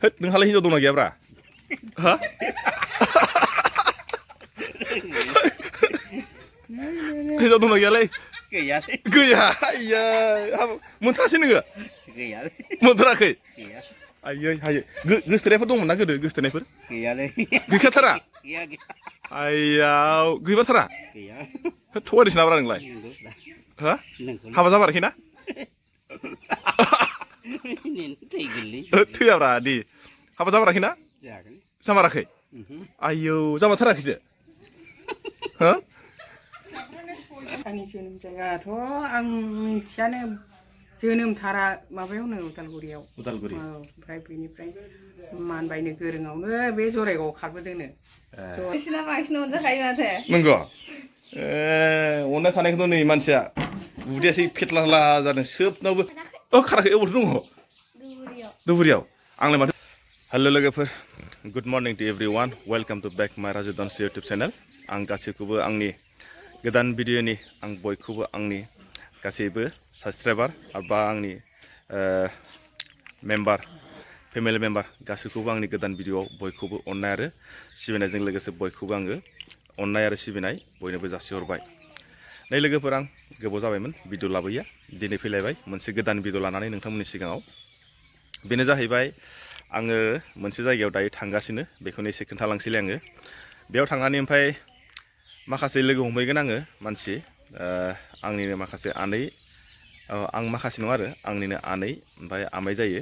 होद नोंहालाय हिनजाव दंना गैयाब्रा हा हिनजाव दंना गैयालै गैया आइया मोनथारासै नोङो मोनथाराखै आइयै हायो गोसोथोनायफोर दंमोन ना गोदो गोसोथोनायफोर गैखाथारा आइयाव गैबाथारा थगायदोंसो नाब्रा नोंलाय हा हाबा जामाराखै ना थैयाब्रा दे हाबा जामाराखै ना जामाराखै आयौ जामारथाराखैसो हो आंनि जोनोम जायगाथ' आं मिथियानो जोनोमथारा माबायावनो उदालगुरियाव ओमफ्राय बेनिफ्राय मानबायनो गोरोङावनो बे जरायगावआव खारबोदोंनो बिसिना बांसिन अनजाखायो माथो नंगौ अननाय थानायखौथ' नै मानसिया उदैयासो फेथ्ला जादों सोबनावबो खाराखै अबावथो दङ धुबुरियाव आंलाय माथो हेल' लोगोफोर good morning to everyone welcome to back my Raju dance YouTube channel आं गासैखौबो आंनि गोदान भिडिअनि आं बयखौबो आंनि गासैबो साबसक्राइबार बा आंनि मेम्बार फेमिलि मेम्बार गासैखौबो आंनि गोदान भिडिअआव बयखौबो अननाय आरो सिबिनायजों लोगोसे बयखौबो आङो अननाय आरो सिबिनाय बयनोबो जासिहरबाय नै लोगोफोर आं गोबाव जाबायमोन भिडिअ लाबोया दिनै फैलायबाय मोनसे गोदान भिडिअ लानानै नोंथांमोननि सिगाङाव बेनो जाहैबाय आङो मोनसे जायगायाव दायो थांगासिनो बेखौनो एसे खोन्थालांसैलाय आङो बेयाव थांनानै ओमफ्राय माखासे लोगो हमहैगोन आङो मानसि आंनिनो माखासे आनै आं माखासे नङा आरो आंनिनो आनै ओमफ्राय आमाइ जायो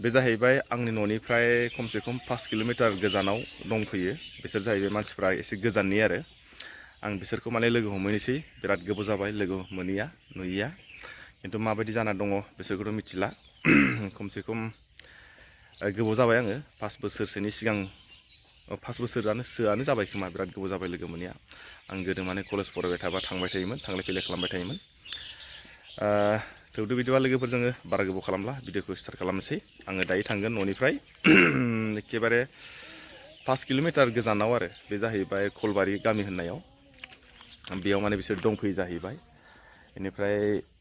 बे जाहैबाय आंनि न'निफ्राय खमसे खम 5 किल'मिटार गोजानाव दंफैयो बिसोर जाहैबाय मानसिफ्रा एसे गोजाननि आरो आं बिसोरखौ माने लोगो हमहैनोसै बिराद गोबाव जाबाय लोगो मोनैया नुयैया खिन्थु माबायदि जाना दङ बिसोरखौथ' मिथिला खमसे खम गोबाव जाबाय आङो 5 बोसोरसोनि सिगां 5 बोसोरानो जाबाय खोमा बिराद गोबाव जाबाय लोगो मोनैया आं गोदो माने कलेज फरायबाय थाबा थांबाय थायोमोन थांलाय फैलाय खालामबाय थायोमोन थेवबो बिदिबा लोगोफोर जोङो बारा गोबाव खालामला भिडिअखौ स्टार्ट खालामनोसै आङो दायो थांगोन न'निफ्राय एखेबारे 5 किल'मिटार गोजानाव आरो बे जाहैबाय खलबारि गामि होननायाव बेयाव माने बिसोर दंफैयो जाहैबाय बेनिफ्राय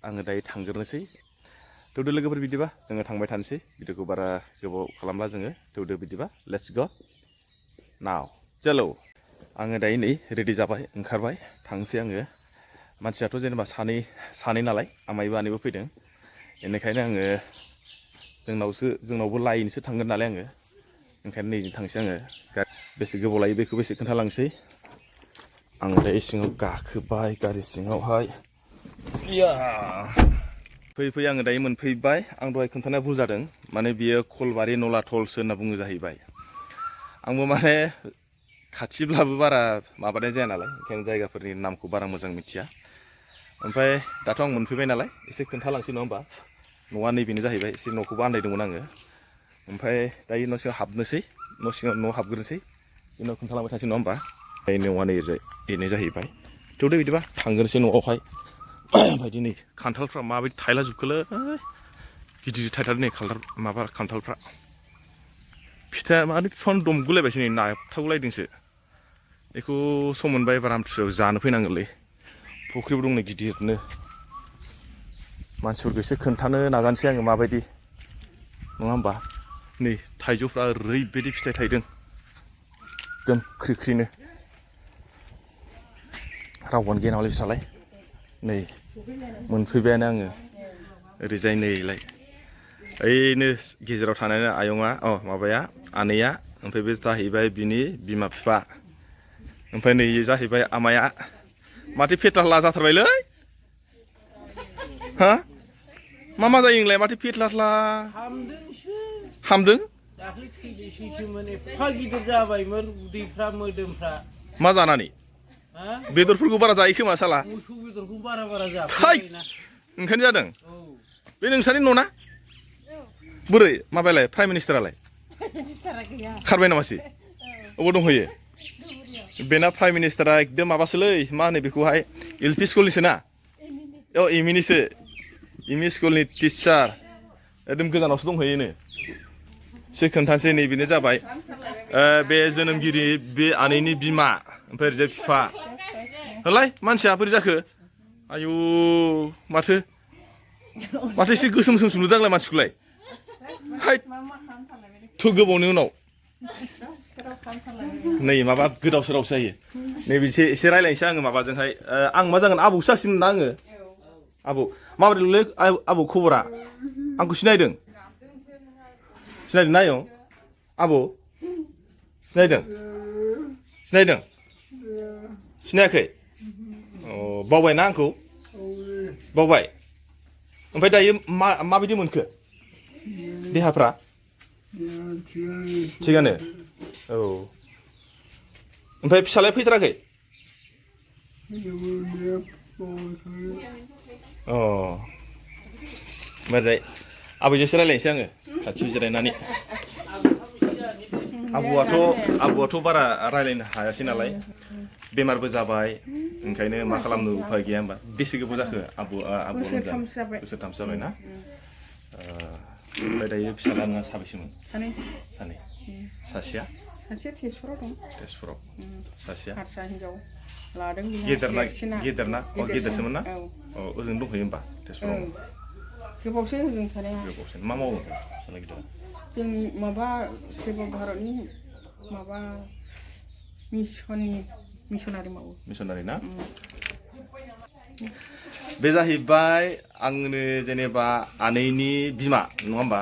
आङो दायो थांग्रोनोसै थौदो लोगोफोर बिदिबा जोङो थांबाय थानोसै भिडिअखौ बारा गोबाव खालामला जोङो थौदो बिदिबा लेट्स गो नाव चलो आङो दायो नै रेडि जाबाय ओंखारबाय थांसै आङो मानसियाथ' जेनेबा सानै नालाय आमाइबो आनैबो फैदों बेनिखायनो आङो जोंनावबो लायनोसो थांगोन नालाय आङो ओंखायनो नैजों थांसै आङो बेसे गोबाव लायो बेखौबो एसे खोन्थालांसै आं दायो सिङाव गाखोबाय गारि सिङावहाय फैयै आङो दायो मोनफैबाय आं दहाय खोन्थानाया भुल जादों माने बियो खलबारि नलाथलसो होनना बुङो जाहैबाय आंबो माने खाथिब्लाबो बारा माबानाय जाया नालाय ओंखायनो जायगाफोरनि नामखौ बारा मोजां मिथिया ओमफ्राय दाथ' आं मोनफैबाय नालाय एसे खोन्थालांसै नङा होमबा न'आ नैबेनो जाहैबाय एसे न'खौबो आन्दायदोंमोन आङो ओमफ्राय दायो न' सिङाव हाबनोसै न' हाबग्रोनोसै बे न' खोन्थालांबाय थानोसै नङा होमबा दायो न'आ नै जाहैबाय थौदो बिदिबा थांग्रोनोसै न'आवहाय बायदि नै खान्थालफ्रा माबायदि थायला जोबखोलै गिदिर थायथारो नै खान्थालफ्रा फिथाइया माने बिफां दमगुलायबायसो नै नाबथागुलायदोंसो बेखौ सम मोनबाय एबार आमथिसुवायाव जानो फैनांगोनलै फुख्रिबो दं नै गिदिरनो मानसिफोरखौ एसे खोन्थानो नाजानोसै आङो माबायदि नङा होमबा नै थाइजौफ्रा ओरैबायदि फिथाइ थायदों एकदम ख्रिख्रिनो रावबोआनो गैया नालाय बिसोरनालाय नै मोनफैबायानो आङो ओरैजाय नैलाय ओइनो गेजेराव थानाय आयंआ माबाया आनैया ओमफ्राय बे जाहैबाय बिनि बिमा बिफा ओमफ्राय नै जाहैबाय आमाया माथो फेथ्ला जाथारबायलै हा मा जायो नोंलाय माथो फेथ्ला हामदों दाख्लै थैजोबसैसोमोन एफा गिदिर जाबायमोन उदैफ्रा मोदोमफ्रा मा जानानै बेदरफोरखौ बारा जायो खोमा साला मोसौ बेदरखौ बारा जाफैबायना ओंखायनो जादों बे नोंसानि न'ना बोरै माबायालाय प्राइम मिनिस्टारालाय खारबाय नामासै अबाव दंहैयो बेना प्राइम मिनिस्टारा एकदम माबासोलै मा होनो बेखौहाय एल पि स्कुलनिसो ना एमइनिसो एमइ स्कुलनि टिचार एकदम गोजानावसो दंहैयोनो एसे खोन्थानोसै नै बेनो जाबाय बे जोनोमगिरि बे आनैनि बिमा ओमफ्राय ओरैजाय बिफा होलाय मानसिया बोरै जाखो आयु माथो एसे गोसोम नुदों आंलाय मानसिखौलाय हाय एथ' गोबावनि उनाव नै माबा गोदाव सोरावसो जायो नै एसे रायलायनोसै आङो माबाजोंहाय आं मा जागोन आबौसो जासिगोन ना आङो आबौ माबोरै आबौ खबरा आंखौ सिनायदों सिनायदों ना आयं आबौ सिनायदों सिनायाखै अ बावबायना आंखौ बावबाय ओमफ्राय दायो माबायदि मोनखो देहाफ्रा थिगानो औ ओमफ्राय फिसालाया फैथाराखै अ मोजाङै आबैजोंसो रायलायनोसै आङो खाथियाव जिरायनानै आबौआथ' बारा रायलायनो हायासै नालाय बेमारबो जाबाय ओंखायनो मा खालामनो उफाय गैया होमबा बेसे गोबाव जाखो आबौआ बोसोरथामसो जाबाय ना ओमफ्राय दायो फिसाला नोंहा साबेसेमोन सानै सासेया तेजपुराव सासेया हारसा हिनजाव लादों गेदेरना गेदेरसोमोन ना अ ओजों दंहैयो होमबा तेजपुराव गोबावसै ओजों थानाया गोबावसै मा मावो फिसाला गिदिरा जोंनि माबा सेवा भारतनि माबा मिसनारि मावो मिसनारि ना बे जाहैबाय आंनो जेनेबा आनैनि बिमा नङा होमबा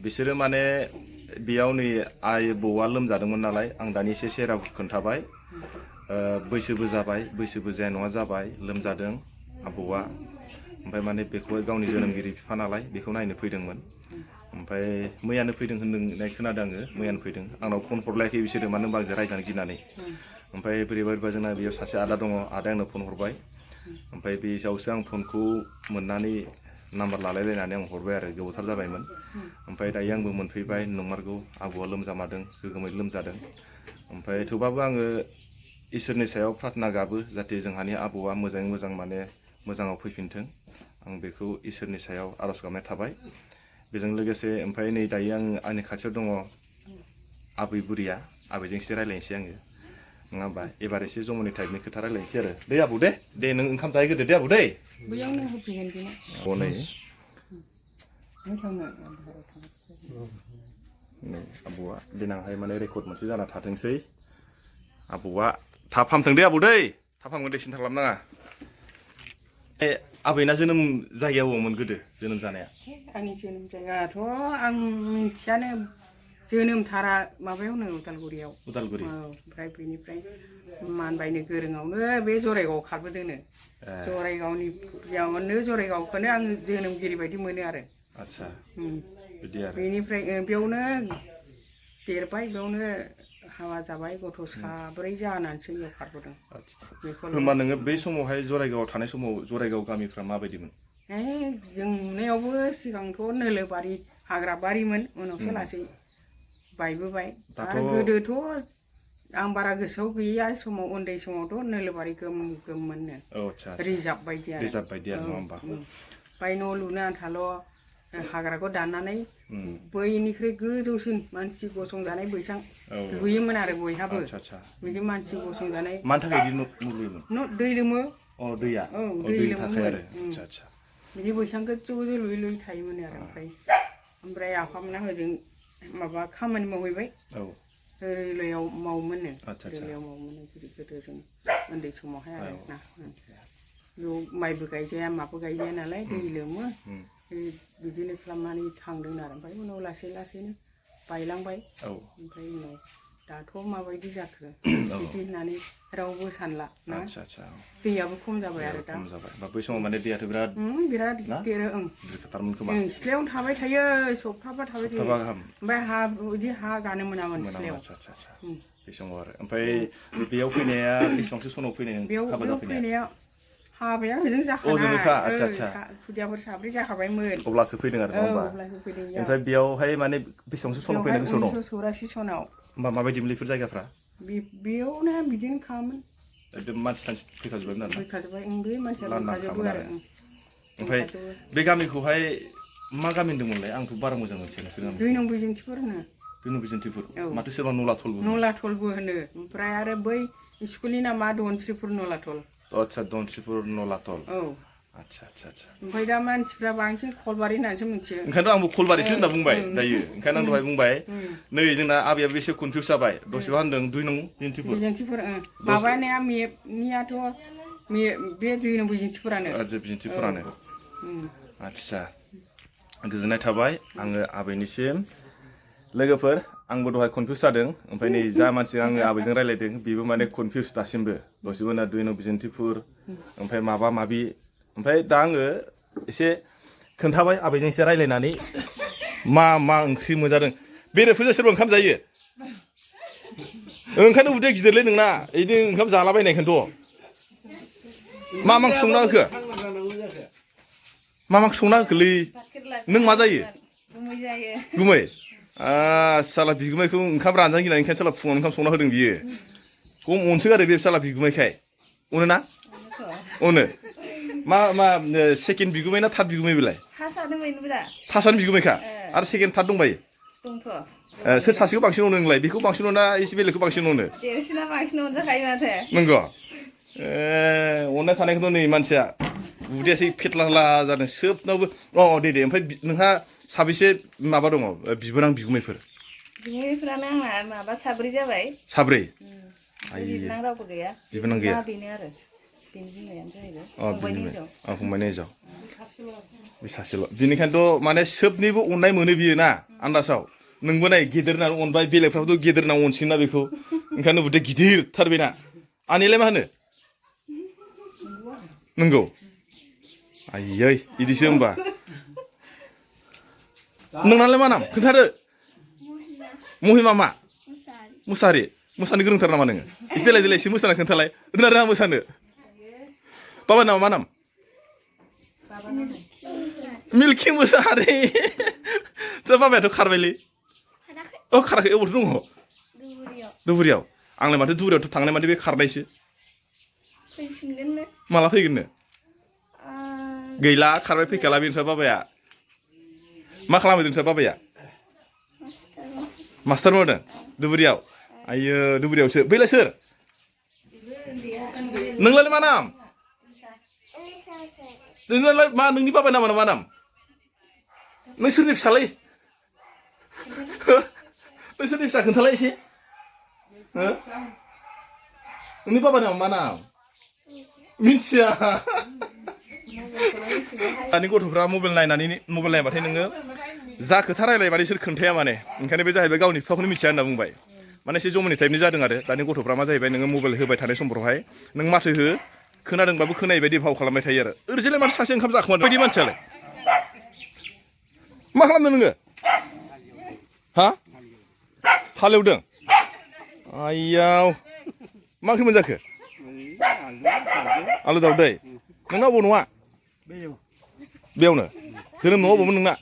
बिसोरो माने बेयाव नै आबौआ लोमजादोंमोन नालाय आं दानि एसे सेराखौ खोन्थाबाय बैसोबो जाबाय बैसोबो जाया नङा जाबाय लोमजादों आबौआ ओमफ्राय माने बेखौहाय गावनि जोनोमगिरि बिफा नालाय बेखौ नायनो फैदोंमोन ओमफ्राय मैयानो फैदों होननाय खोनादों आङो मैयानो फैदों आंनाव फन हरलायाखै बिसोरो मानो होनबा आंजों रायजानो गिनानै ओमफ्राय बोरैबा जोंना बेयाव सासे आदा दङ आदाया आंनो फन हरबाय ओमफ्राय बे सायावसो आं फनखौ मोननानै नाम्बार लालायलायनानै आं हरबाय आरो गोबावथार जाबायमोन ओमफ्राय दायो आंबो मोनफैबाय नंमारगौ आबौआ लोमजामारदों गोगोमै लोमजादों ओमफ्राय थेवबाबो आङो इसोरनि सायाव प्रार्थना गाबो जाहाथे जोंहानि आबौआ मोजाङै मोजां माने मोजाङाव फैफिनथों आं बेखौ इसोरनि सायाव आर'ज गाबनाय थाबाय बेजों लोगोसे ओमफ्राय नै दायो आं आंनि खाथियाव दङ आबै बुरिया आबैजों एसे रायलायनोसै आङो नङा होमबा एबार एसे जमनि टाइपनि खोथा रायलायनोसै आरो दे आबौ दे नों ओंखाम जाहैग्रोदो दे आबौ दे बैयावनो होफैगोन बेना हनै नै आबौआ देनांहाय माने रेकर्ड मोनसे जाना थाथोंसै आबौआ थाब हामथों दे आबौ दै थाब हामगोन दे सिन्था खालामनाङा आबैना जोनोम जायगाया बबावमोन गोदो जोनोम जानाया आंनि जोनोम जायगायाथ' आं मिथियानो जोनोमथारा माबायावनो उदालगुरियाव ओमफ्राय बेनिफ्राय मानबायनो गोरोङावनो बे जराइगावआव खारबोदोंनो जराइगावखौनो आङो जोनोमगिरि बायदि मोनो आरो आच्छा बिदि आरो बेनिफ्राय बेयावनो देरबाय बेयावनो हाबा जाबाय गथ' साब्रै जानानैसो बेयाव खारबोदों होमबा नोङो बै समावहाय जराइगावआव थानाय समाव जराइगाव गामिफ्रा माबायदिमोन जों नुनायावबो सिगांथ' नोलोबारि हाग्रा बारिमोन उनावसो लासै बायबोबाय आरो गोदोथ' आं बारा गोसोआव गैया समाव उन्दै समावथ' नोलोबारि गोममोननो रिजार्भ बायदि आरो नङा होमबा बाय न' लुनो आन्थाल' हाग्राखौ दाननानै बैनिख्रुइ गोजौसिन मानसि गसंजानाय बैसां लुयोमोन आरो बयहाबो बिदि मानसि गसंजानाय मानि थाखाय बिदि न' लुयोमोन दै लोमो दैया दै लोमोमोन बिदि बैसां गोजौ गोजौ लुयै थायोमोन आरो ओमफ्राय आफामोना होजों माबा खामानि मावहैबाय रेलवेयाव मावोमोननो रेलवेयाव मावोमोन गोदो जों उन्दै समावहाय आरो ना बेयाव माइबो गायजाया माबो गायजाया नालाय दै लोमो बिदिनो खालामनानै थांदों आरो ओमफ्राय उनाव लासै लासैनो बायलांबाय ओमफ्राय उनाव दाथ' माबायदि जाखो बिदि होननानै रावबो सानला ना दैयाबो खम जाबाय आरो दा बै समाव माने दैयाथ' बिराद देरो सिथ्लायावनो थाबाय थायो सप्ताबा थाबाय थायो ओमफ्राय बिदि हा गानो मोनामोन सिथ्लायाव बे समाव आरो ओमफ्राय बेयाव फैनाया बेसेबांसो सनाव फैनाय बेयाव फैनाया हाबाया ओजों जाखानाय खुदियाफोर साब्रै जाखाबायमोन अब्लासो फैदों आरो नङा होमबा ओमफ्राय बेयावहाय माने बेसेबांसो सनाव फैनाय गोसोआव दं 1984 सनाव होमबा माबायदिमोन बेफोर जायगाफ्रा बेयावनो बिदिनो खामोन एकदम मानसि फैखाजोब्बाय नालाय फैखाजोब्बाय बे मानसिया फैखाजोबो आरो ओमफ्राय बे गामिखौहाय मा गामि होनदोंमोनलाय आंथ' बारा मोजां मोनथिया नोंसोर 2 नं बिजोंथिफोर होनो 2 नं बिजोंथिफोर माथो सोरबा नलाथलबो होनो ओमफ्राय आरो बै स्कुलनि नामा धनस्रिपुर नलाथल आच्छा धनस्रिपुर नलाथल आदसा आदसा आदसा ओमफ्राय दा मानसिफ्रा बांसिन खलबारि होननानैसो मिथियो ओंखायनोथ' आंबो खलबारिसो होनना बुंबाय दायो ओंखायनो आं दहाय बुंबाय नै जोंना आबैया बेसे कनफिउस जाबाय दसेबा होनदों 2 नं बिजोंथिफोर बिजोंथिफोर माबानाया मेपनियाथ' बे 2 नं बिजोंथिफोरानो आदसा बिजोंथिफोरानो आदसा गोजोननाय थाबाय आङो आबैनिसिम लोगोफोर आंबो दहाय कनफिउस जादों ओमफ्राय नै जा मानसि आङो आबैजों रायलायदों बेबो माने कनफिउस दासिमबो दसेबो ना 2 नं बिजोंथिफोर ओमफ्राय माबा माबि ओमफ्राय दा आङो एसे खोन्थाबाय आबैजों एसे रायलायनानै मा ओंख्रि मोनजादों बेरेफोरजों सोरबा ओंखाम जायो ओंखायनो उदै गिदिरलै नोंना इदि ओंखाम जालाबायनायखौनोथ' मा ओंख्रि संना होखो मा संना होखोलै नों मा जायो गुमै साला बिगुमैखौ ओंखाम रानजानो गिनानै ओंखायनो साला फुङाव ओंखाम संना होदों बियो खम अनसोगारो बे साला बिगुमैखाय अनो ना अनो मा सेकेन्ड बिगुमै ना थार्ड बिगुमै बेलाय फार्स्टआनो बिगुमैखा आरो सेकेन्ड थार्ड दंबायो सोर सासेखौ बांसिन अनो नोंलाय बेखौ बांसिन अना एसे बेलेगखौ बांसिन अनो देरसिना बांसिन अनजाखायो माथो नंगौ अननाय थानायखौथ' नै मानसिया उदैयासो फेथ्ला जादों सोबनावबो दे ओमफ्राय नोंहा साबेसे माबा दङ बिबोनां बिगुमैफोर बिगुमैफोरानो आंना माबा साब्रै जाबाय साब्रै बिबोनां रावबो गैया बिबोनां गैया बेनो आरो बेनि बिमायानो जाहैबाय फंबायनि हिनजाव बे सासेल' बिनिखायनोथ' माने सोबनिबो अननाय मोनो बियो ना आन्दासाव नोंबो नाय गेदेर होननानै अनबाय बेलेगफ्राबोथ' गेदेर होनना अनसिगोन ना बेखौ ओंखायनो उदै गिदिरथार बेना आनैलाय मा होनो नंगौ आयै इदिसो होमबा नोंनालाय मा नाम खोन्थादो महिमा मा मुसाहारि मोसानो गोरोंथार नामा नोङो एसे देलाय एसे मोसाना खोन्थालाय रोङा रोङा मोसानो बाबा नामा मा नाम मिल्कि मुसाहारि सोर बाबायाथ' खारबायलै खाराखै अबावथ' दङ धुबुरियाव आंलाय माथो धुबुरियावथ' थांनाय माथो बे खारनायसो माला फैगोननो गैला खारबाय फैखाला बेनिफ्राय बाबाया मा खालामदों नोंस्रा बाबाया मास्टार मावदों धुबुरियाव आयो धुबुरियावसो बैलाय सोर नोंलाय मा नाम नोंनालाय मा नोंनि बाबाय नामा मा नाम नों सोरनि फिसालै नों सोरनि फिसा खोन्थालाय एसे नोंनि बाबाय नामा मा नाम मिथिया दानि गथ'फ्रा मबाइल नायबाथाय नोङो जा खोथा रायलायबाथाय सोर खोन्थाया माने ओंखायनो बे जाहैबाय गावनि बिफाखौनो मिथिया होनना बुंबाय माने एसे जमिनि टाइपनि जादों आरो दानि गथ'फ्रा मा जाहैबाय नोङो मबाइल होबाय थानाय समफोरावहाय नों माथो हो खोनादोंबाबो खोनायै बायदि भाव खालामबाय थायो आरो ओरैजायलाय मानसि सासे ओंखाम जाखोमादों बायदि मानसियालाय मा खालामदों नोङो हा हालेवदों आइयाव मा ओंख्रि मोनजाखो आलु दाउदै नोंना अबाव नङा बेयावनो जोनोम न'आव अबावमोन नोंना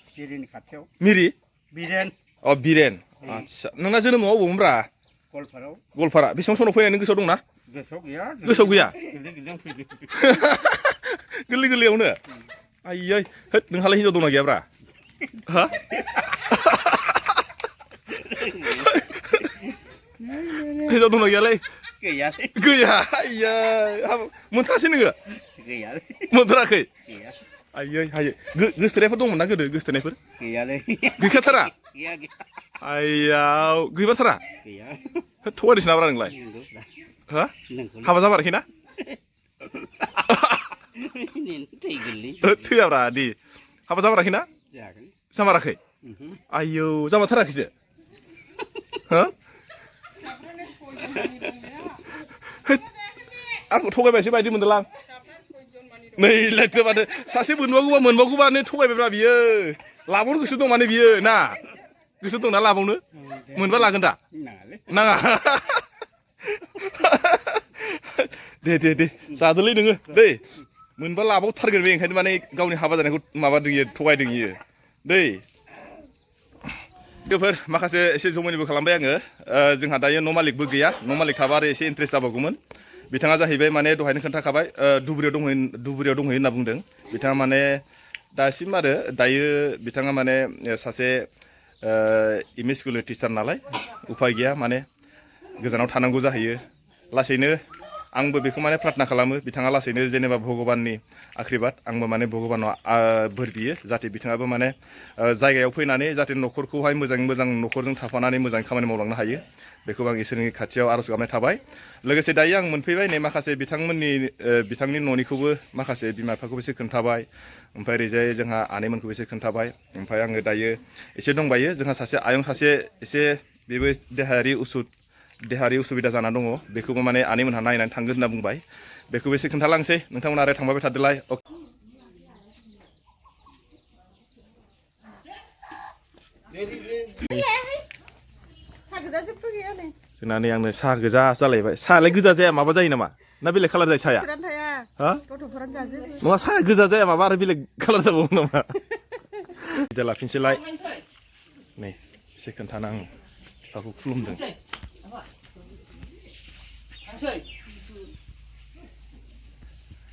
मिरि बिरेन आदसा नोंना जोनोम न'आव अबावमोनब्रा गवालपारा बेसेबां सनाव फैनाय नों गोसोआव दंना गोसोआव गैया गोरलै गोरलैयावनो आयै होद नोंहालाय हिनजाव दंना गैयाब्रा हा हिनजाव दंना गैयालाय गैया आयै मोनथारासै नोङो मोनथाराखै आयै हायै गोसथोनायफोर दंमोन ना गोदो गोसथोनायफोर गैखाथारा आइयाव गैबाथारा थगायदोंसो नाब्रा नोंलाय हा हाबा जामाराखै ना थैयाब्रा दे हाबा जामाराखै ना जामाराखै आयौ जामाथाराखैसो हा आंखौ थगायबायसो बायदि मोनदोंलां नै लायथो माथो सासे मोनबावगौबानो थगायबायब्रा बियो लाबावनो गोसो दं माने बियो ना गोसो दंना लाबावनो मोनबा लागोन दा नाङा दे जादोलै नोङो दै मोनबा लाबावथारगोन बे ओंखायनो माने गावनि हाबा जानायखौ माबादों इयो थगायदों इयो दै लोगोफोर माखासे एसे जमायनिबो खालामबाय आङो जोंहा दायो न' मालिकबो गैया न' मालिक थाबा आरो एसे इन्ट्रेस्ट जाबावगौमोन बिथाङा जाहैबाय माने दहायनो खोन्थाखाबाय धुबुरियाव दंहैयो होनना बुंदों बिथाङा माने दासिम आरो दायो बिथाङा माने सासे एम इ स्कुलनि टिचार नालाय उफाय गैया माने गोजानाव थानांगौ जाहैयो लासैनो आंबो बेखौ माने प्रार्थना खालामो बिथाङा लासैनो जेनेबा भगबाननि आशीर्बाद आंबो माने भगबानाव बोर बियो जाहाथे बिथाङाबो माने जायगायाव फैनानै जाहाथे न'खरखौहाय मोजाङै मोजां न'खरजों थाफानानै मोजाङै खामानि मावलांनो हायो बेखौ आं इसोरनि खाथियाव आर'ज गाबनाय थाबाय लोगोसे दायो आं मोनफैबाय नै माखासे बिथांनि न'निखौबो माखासे बिमा बिफाखौबो एसे खोन्थाबाय ओमफ्राय ओरैजाय जोंहा आनैमोनखौबो एसे खोन्थाबाय ओमफ्राय आङो दायो एसे दंबायो जोंहा सासे आयं सासे एसे बेबो देहायारि उसुबिदा जाना दङ बेखौबो माने आनैमोनहा नायनानै थांगोन होनना बुंबाय बेखौबो एसे खोन्थालांसै नोंथांमोना आरो थांबाय थादोलाय जोंना नै आंनो साहा गोजा जालायबाय साहालाय गोजा जाया माबा जायो नामा ना बेलेग कालार जायो साहाया हा नङा साहाया गोजा जाया माबा आरो बेलेग कालार जाबावो नामा बिदा लाफिनसैलाय नै एसे खोन्थाना आं बिफाखौ खुलुमदों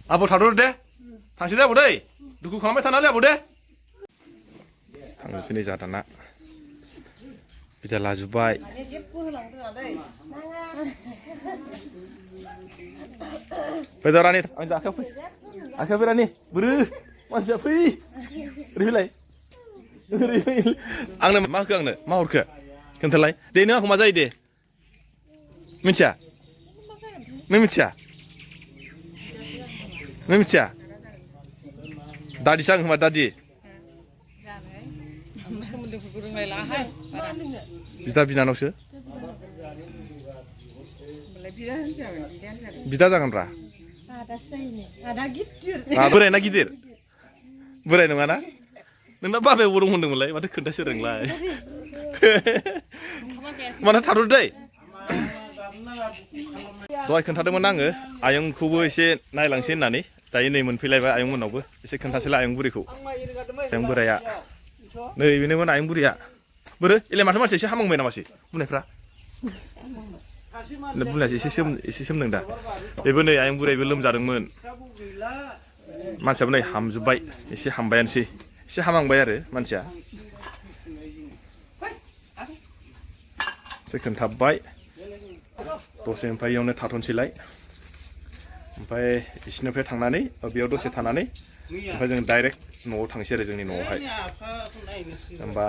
आब' थादर दे थांसै दे आब' दै दुखु खालामबाय थानालै आब' दे थांनोसै नै जा दाना बिदा लाजोब्बाय फैदो रानि आं आखायाव फै रानि बोरो मानसिया फै ओरै फैलाय आंनो मा होखो आंनो मा हरखो खोन्थालाय दे नों आंखौ मा जायो दे मिथिया नों मिथिया दादिसो आं होमा दादि बिदा बिनानावसो बिदा जागोन रा बोराय ना गिदिर बोराय नङा ना नोंना बाबाया बर' होनदोंमोनलाय माथो खोन्थासो रोंलाय मानो थादर दै दहाय खोन्थादोंमोन आङो आयंखौबो एसे नायलांसै होननानै दायो नै मोनफैलायबाय आयंमोननावबो एसे खोन्थासैलाय आयं बुरैखौ आयं बोराया नै बेनोमोन आयं बुरैया बोरो एलाय माथो मानसि एसे हामांबाय नामासै बुंनायफ्रा बुंनायासो एसे सोमदों दा बेबो नै आयं बुरायबो लोमजादोंमोन मानसियाबो नै हामजोब्बाय एसे हामबायानोसै एसे हामांबाय आरो मानसिया एसे खोन्थाबाय दसे ओमफ्राय इयावनो थाथ'नोसैलाय ओमफ्राय बिसिनिफ्राय थांनानै बेयाव दसे थानानै ओमफ्राय जों डाइरेक्ट न'आव थांसै आरो जोंनि न'आवहाय होमबा